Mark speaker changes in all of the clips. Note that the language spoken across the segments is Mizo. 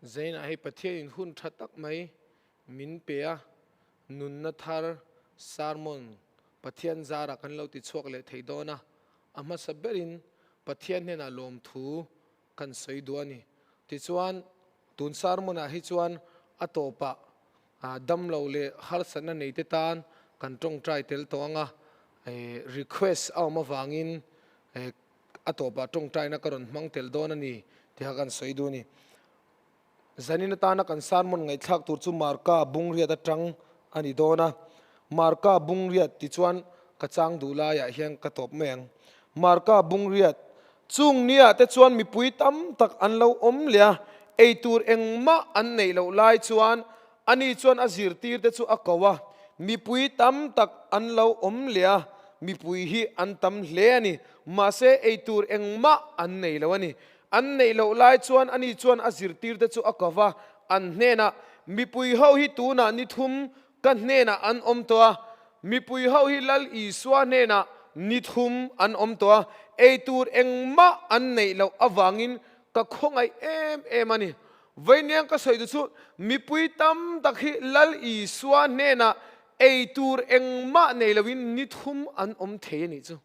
Speaker 1: Zainah hei Pathianin hun tha tak mai min pe a, nunna thar sermon Pathian zarah kan lo ti chhuak leh thei dawn a, a hmasa berin Pathian hnenah lawmthu kan sawi duh a ni. Tichuan, tun sermon-ah hi chuan a tawpah damlo leh harsatna neite tan kan tawngtai tel tawh ang a, request a awm avangin a tawpah tawngtaina ka rawn hmang tel dawn a ni tiha kan sawi duh a ni. Zanin atana kan sermon ngaihthlak tur chu Marka Bungriat atang a ni dawn a, Marka Bungriat tichuan ka chang duh laiah hian ka tawp mai ang. Marka Bungriat, Chung niah te chuan mipui tam tak an lo awm leh a, eitur engmah an neih loh lai chuan ani chuan a zirtir te chu a ko a, mipui tam tak an lo awm leh a, mipui hi an tam hle a ni, mahse eitur engmah an nei lo a ni. An neih loh lai chuan ani chuan a zirtirte chu a ko va, an hnenah, Mipui ho hi tunah ni thum ka hnenah an awm tawh a, mipui ho hi Lal Isua hnenah ni thum an awm tawh a, ei tur engmah an neih loh avangin ka khawngaih em em a ni. Vainiang ka sawi tu chu mipui tam tak hi Lal Isua hnenah ei tur engmah nei loin ni thum an awm thei a nih chu.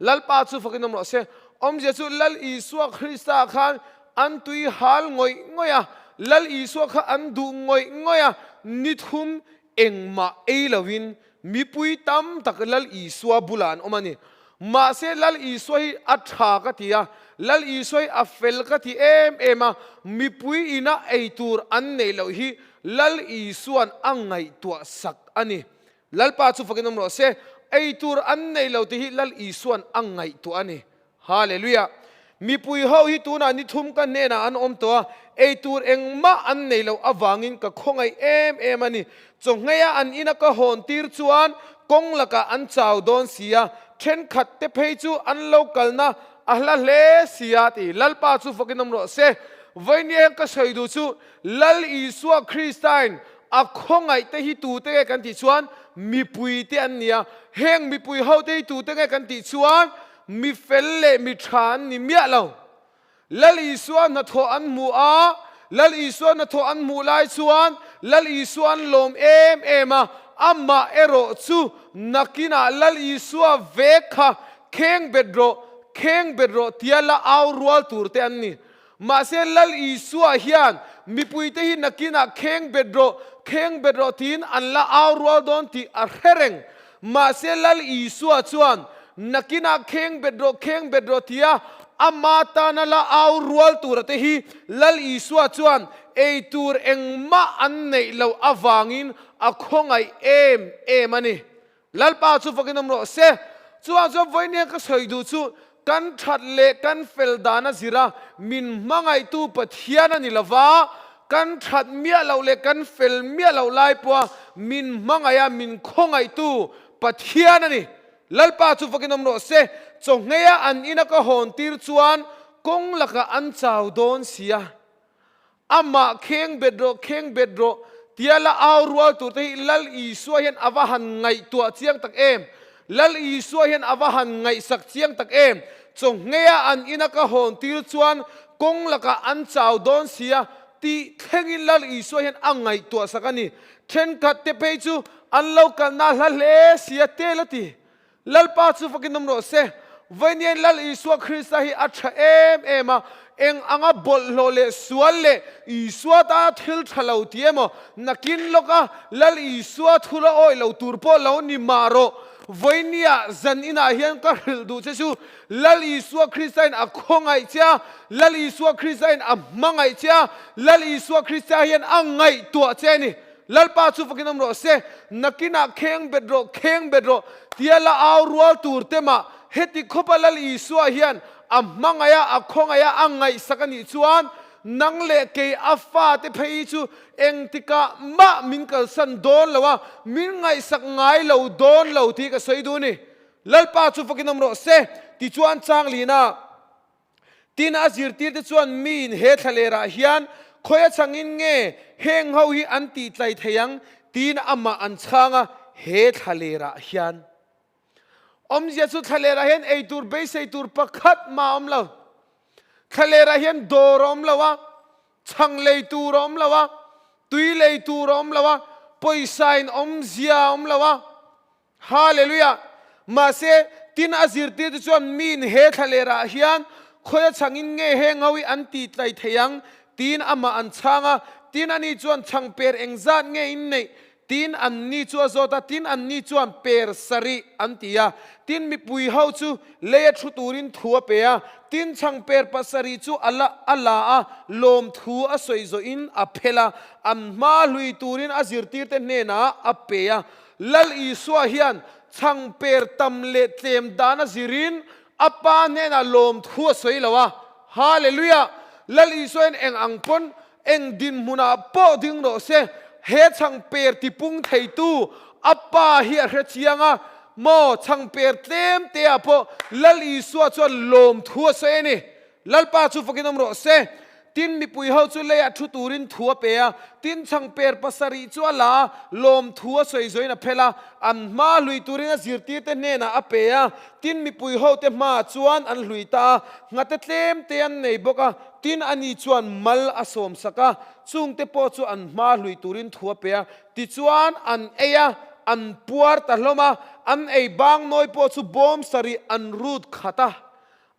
Speaker 1: Lalpa chu fakin awm rawh se. Awmzia chu Lal Isua Krista khan an tui hal ngawih ngawih a, Lal Isua kha an duh ngawih ngawih a, ni thum engmah ei loin mipui tam tak Lal Isua bulah an awm a ni. Mahse Lal Isua hi a tha ka ti a, Lal Isua hi a fel ka ti em em a, mipui ina ei tur an neih loh hi Lal Isua'n a ngaihtuah sak a ni. Lalpa chu fakin awm rawh se, ei tur an nei lo tih hi Lal Isua'n a ngaihtuah a ni. Hallelujah! Mipui ho hi tunah ni thum ka hnenah an awm tawh a, ei tur engmah an nei loh avangin ka khawngaih em em a ni. Chawhngheia an ina ka hawn tir chuan kawng lakah an chau dawn si a, thenkhat te phei chu an lo kalna a hla hle si a ti. Lalpa chu fakin awm rawh se. Vawinia ka sawi duh chu Lal Isua Kristain a khawngaih te hi tute nge kan tih chuan mipui te an ni a, heng mipui ho te hi tute nge kan tih chuan mi fel leh mi tha an ni miah lo. Lal Isua hnathawh an hmu a, Lal Isua hnathawh an hmuh lai chuan Lal Isua an lawm em em a, amah erawh chu nakinah Lal Isua vek kha kheng bet rawh, kheng bet rawh tia la au rual tur te an ni. Mahse Lal Isua hian mipuite hi nakinah kheng bet rawh, kheng bet rawh tiin an la au rual dawn tih a hre reng. Mahse Lal Isua chuan nakinah kheng bet rawh, kheng bet rawh tia ama tana la au rual tura te hi Lal Isua chuan ei tur engmah an neih loh avangin a khawngaih em em a ni. Lalpa chu fakin awm rawh se. Chuvang chuan vawinia ka sawi duh chu kan that leh kan fel dan a zir a, min hmangaihtu Pathian a ni lova, kan that miah loh leh kan fel miah loh lai pawha min hmangaih a, min khawngaihtu Pathian a ni. Lalpa chu fakin awm rawh se. Chawngheia an ina ka hawn tir chuan kawng lakah an chau dawn si a. Amah kheng bet rawh, kheng bet rawh tia la au rual tur te hi Lal Isua hian a va han ngaihtuah chiang tak em! Lal Isua hian a va han ngaihsak chiang tak em! Chawngheia an ina ka hawn tir chuan kawng lakah an chau dawn si a tih thlengin Lal Isua hian a ngaihtuah sak a ni. Thenkhat te phei chu an lo kalna hla hle si a tel a ti. Lalpa chu fakin awm rawh se. Vawiin Lal Isua Krista hi a tha em em a, eng anga bawlhhlawh leh sual leh Isua tana thil tha lo ti emaw, nakin lawka Lal Isua thu la awih lo tur pawh lo ni mah rawh. Vawinia zan inah hian ka hrilh duh che chu Lal Isua Krista in a khawngaih che a, Lal Isua Krista in a hmangaih che a, Lal Isua Krista hian a ngaihtuah che a ni. Lalpa chu fakin awm rawh se, nakinah kheng bet rawh, kheng bet rawh, tia la au rual tur te mah heti khawpa Lal Isua hian a hmangaih a, a khawngaih a, a ngaihsak a nih chuan nang leh kei a fate phei hi chu engtikah mah min kalsan dawn lo a, min ngaihsak ngai lo dawn lo tih ka sawi duh a ni. Lalpa chu fakin awm rawh se, tichuan Changlina. Tin, a zirtirte chuan miin he thlalerah hian khawi a changin nge heng ho hi an tihtlai thei ang tiin amah an chhang a, he thlalerah hian. Awmzia chu thlalerah hian ei tur beisei tur pakhat mah a awm lo. Thlalerah hian dawr a awm lo a. Chhang lei tur a awm lo a, tui lei tur a awm lo a, pawisa in awmzia a awm lo a. Hallelujah! Mahse, tin a zirtirte chuan miin he thlalerah hian khawia chhangin nge he ngawi an tih tlai thei ang? tiin amah an chhang a. Tin ani chuan chhang per engzat nge in neih? Tin anni chu a zawt a, tin anni chuan per sarih an ti a. Tin mipui ho chu leia thu turin thu a pe a, tin chhang per pasarih chu a la a la a, lawmthu a sawi zawhin a phel a, an hma hlui turin a zirtirte hnenah a pe a. Lal Isua hian chhang per tam leh tlem dan a zirin a Pa hnenah lawmthu a sawi lo a. Hallelujah! Lal Isua hian eng ang pawn Eng dinhmunah pawh ding rawh se, he chhangper tipung theitu a pa hi a hre chiang a, maw chhangper tlem te ah pawh Lal Isua chuan lawmthu a sawi a ni. Lalpa chu fakin awm rawh se. Tin mipui ho chu leiah thu turin thu a pe a, tin chhangper pasarih chu a la a, lawmthu a sawi zawin a phel a, an hma hlui turin a zirtirte hnenah a pe a, tin mipui ho te hmaah chuan an hlui ta a, nghate tlem te an nei bawk a, Tin, ani chuan mal a sawmsak a, chungte pawh chu an hma hlui turin thu a pe a. Tichuan, an ei a, an puar ta hlawm a, an ei bang nawi pawh chu bawm sarih an rut khat a.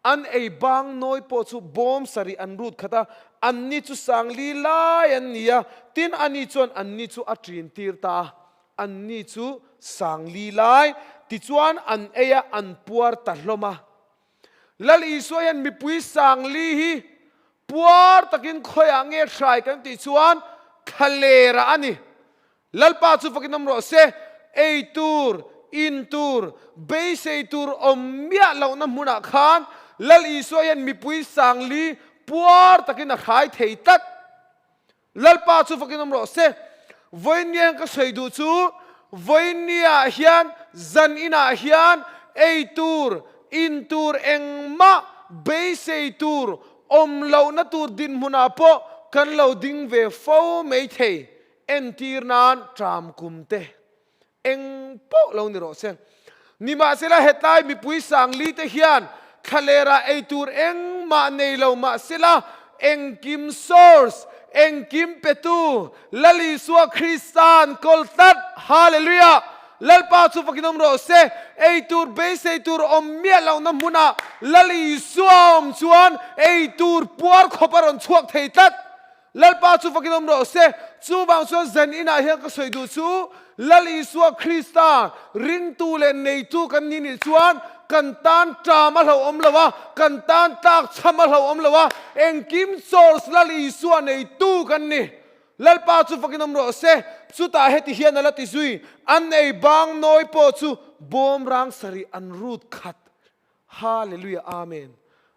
Speaker 1: An ei bang nawi pawh chu bawm sarih an rut khat a, anni chu sangli lai an ni a. Tin, ani chuan anni chu a ṭin tir ta a, anni chu sangli lai. Tichuan, an ei a, an puar ta hlawm a. Lal Isua hian mipui sangli hi puar takin khawiah nge hrai kan tih chuan thlalerah a ni. Lalpa chu fakin awm rawh se, ei tur, in tur, beisei tur awm miah lohna hmunah khan Lal Isua hian mipui sangli puar takin a hrai thei tlat. Lalpa chu fakin awm rawh se. Vawinia ka sawi duh chu vawinia hian zan inah hian ei tur, in tur engmah beisei tur awm lohna tur dinhmunah pawh kan lo ding ve fo mai thei. Entir nan ṭam kum te eng pawh lo ni rawh se. Nimahsela hetlai mipui sangli te hian thlalerah ei tur engmah nei lo mahsela engkim source, engkim petu Lal Isua Krista'n kawl tlat. Hallelujah! Lalpa chu fakin awm rawh se. Ei tur beisei tur awm miah lohna hmunah Lal Isua awm chuan ei tur puar khawp a rawn chhuak thei tlat. Lalpa chu fakin awm rawh se. Chuvang chuan zan inah hian ka sawi duh chu Lal Isua Krista ringtu leh neitu kan ni nih chuan kan tan ṭam a hlauhawm lo a, kan tan tlak chham a hlauhawm lo a, engkim source Lal Isua neitu kan ni. Lalpa chu fakin awm rawh se. Chutah heti hian a la ti zui, an ei bang nawi pawh chu bawm rang sarih an rut khat. Hallelujah Amen.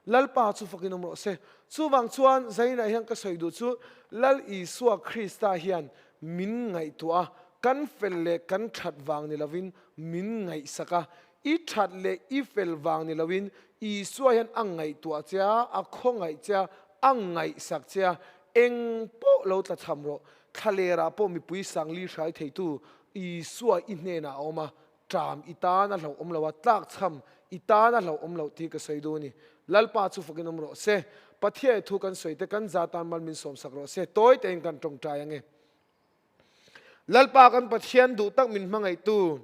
Speaker 1: Lalpa chu fakin awm rawh se. Chuvang chuan Zainah hian ka sawi duh chu Lal Isua Krista hian min ngaihtuah a, kan fel leh kan that vang ni lovin min ngaihsak a. I that leh i fel vang ni lovin Isua hian a ngaihtuah che a, a khawngaih che a, a ngaihsak che a. Eng pawh lo tla cham rawh. Thlalerah pawh mipui sangli hrai theitu Isua i hnenah a awm a, Ṭam i tan a hlauhawm lo a, tlakchham i tan a hlauhawm loh tih ka sawi duh a ni. Lalpa chu fakin awm rawh se. Pathian thu kan sawi te kan za tan mal min sawmsak rawh se. Tawi tein kan ṭawngṭai ange. Lalpa kan Pathian duh tak min hmangaihtu,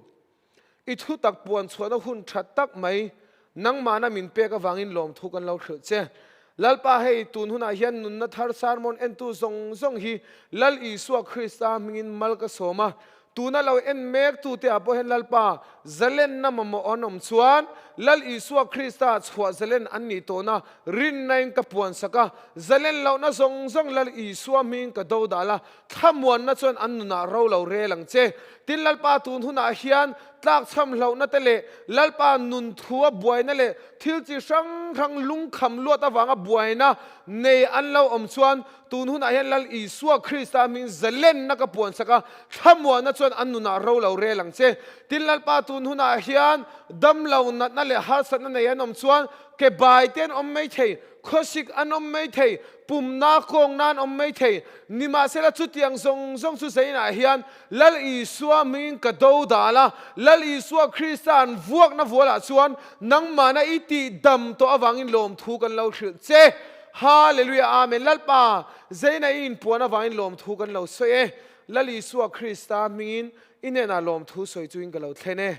Speaker 1: i thu tak puan chhuahna hun ṭha tak mai nangmahna min pek avangin lawmthu kan lo hrilh che. Lalpa hei tun hunah hian nunna thar sermon entu zawng zawng hi Lal Isua Krista hmingin mal ka sawm a, Tuna lo en mek tute ah pawh hian Lalpa zalenna mamawh an awm chuan Lal Isua Krista chhuah zalen an nih tawhna rinna in ka puansak a, zalen lohna zawng zawng Lal Isua hmingin ka do dal a, thlamuanna chuan an nunah ro lo rel ang che. Tin Lalpa tun hunah hian tlakchham hlauhna te leh Lalpa nun thua buaina leh thil chi hrang hrang lungkham luat avanga buaina nei an lo awm chuan Tun hunah hian Lal Isua Krista hming zalenna ka puansak a, thlamuanna chuan an nunah ro lo rel ang che. Tin, Lalpa tun hunah hian damlo natna leh harsatna nei an awm chuan ke bai te an awm mai thei, khawsik an awm mai thei, pumna kawngna an awm mai thei. Nimahsela chutiang zawng zawng chu zeinah hian Lal Isua hmingin ka do dal a, Lal Isua Krista an vuakna vualah chuan nangmahna i tihdam tawh avangin lawmthu kan lo hrilh che. Hallelujah Amen Lalpa Zeina i inpuan avangin lawmthu kan lo sawi e. Lal Isua Krista hmingin i hnenah lawmthu sawi chuin ka lo thlen e.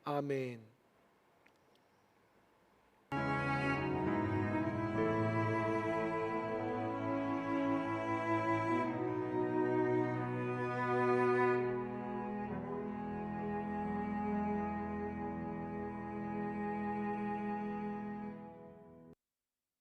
Speaker 1: Amen.